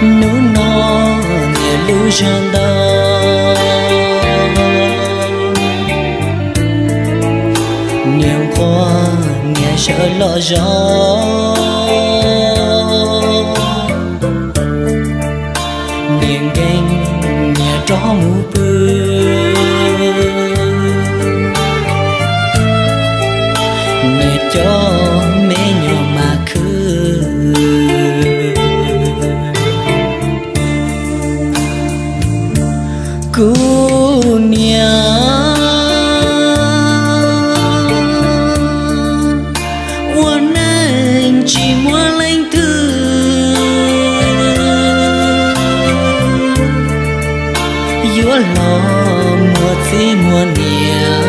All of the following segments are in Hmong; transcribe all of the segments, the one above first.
Hnub no niaj lub zog ntau, niaj nquag niaj sawv los zov, niaj nkees niaj rov mus pw, niaj cov me nyuam mas khwv. Kuv niam ua neej tsis muaj leej twg yuav los muaj txiv muaj niam,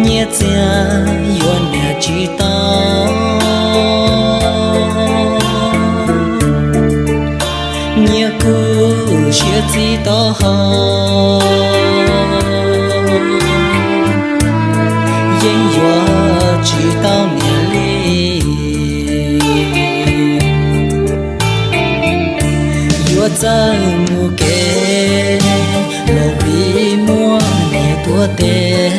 nyiaj txiag yuav niaj tsis tau, nyiaj kuj siab txij taub hau, yeej yuav tsis tau niam li. Yuav txawj mus kev los vim muaj niam tuav tes,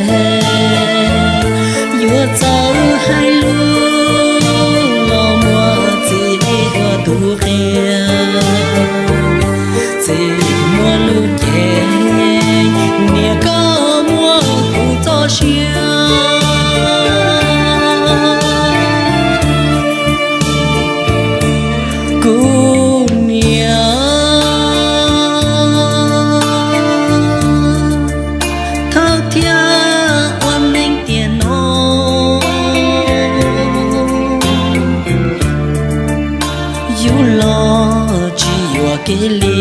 yuav txawj hais lus los muaj txiv ua tus qhia, txiv muaj lub cev, niam koj muaj kuv txoj sia. Kuv niam, thawj thiab ua neej tiam no, yus los tsis yuam kev li.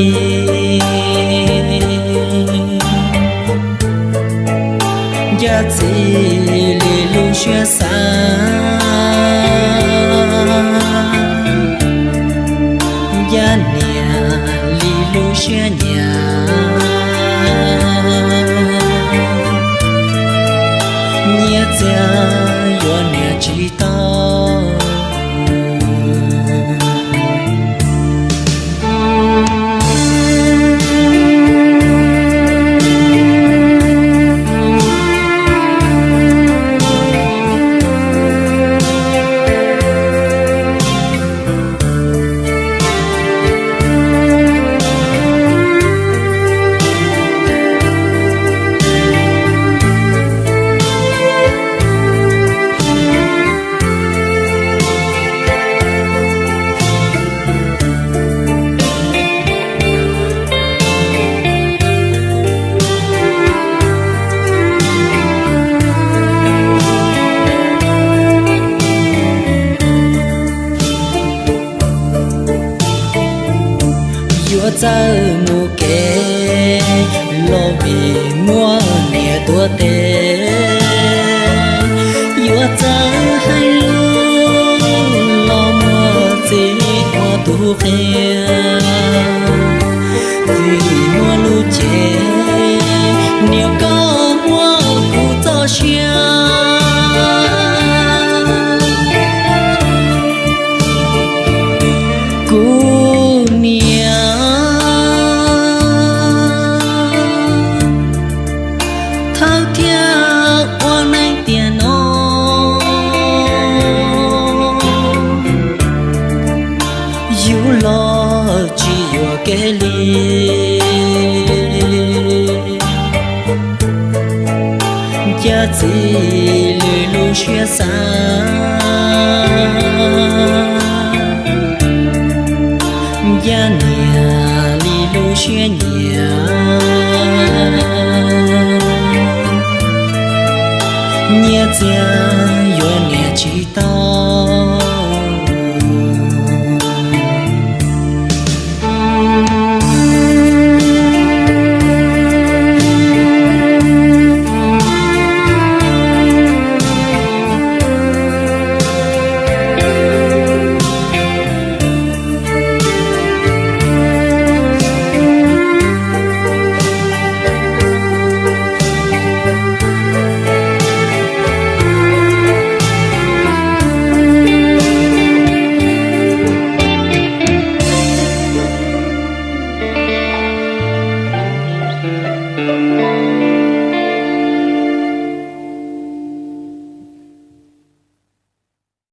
Ncaj txiv li lub siab xav, ncaj niam li lub siab nyiam, nyiaj txiag yuav niaj tsis tau. Yuav txawj mus kev los vim muaj niam tuav tes, yuav txawj hais lus los muaj txiv ua tus qhia, txiv muaj lub cev, niam koj muaj kuv txoj sia. Kuv niam, thawj thiab ua neej tiam no, yus los tsis yuam kev li. Ncaj txiv li lub siab xav, ncaj niam li lub siab nyiam, nyiaj txiag yuav niaj tsis tau.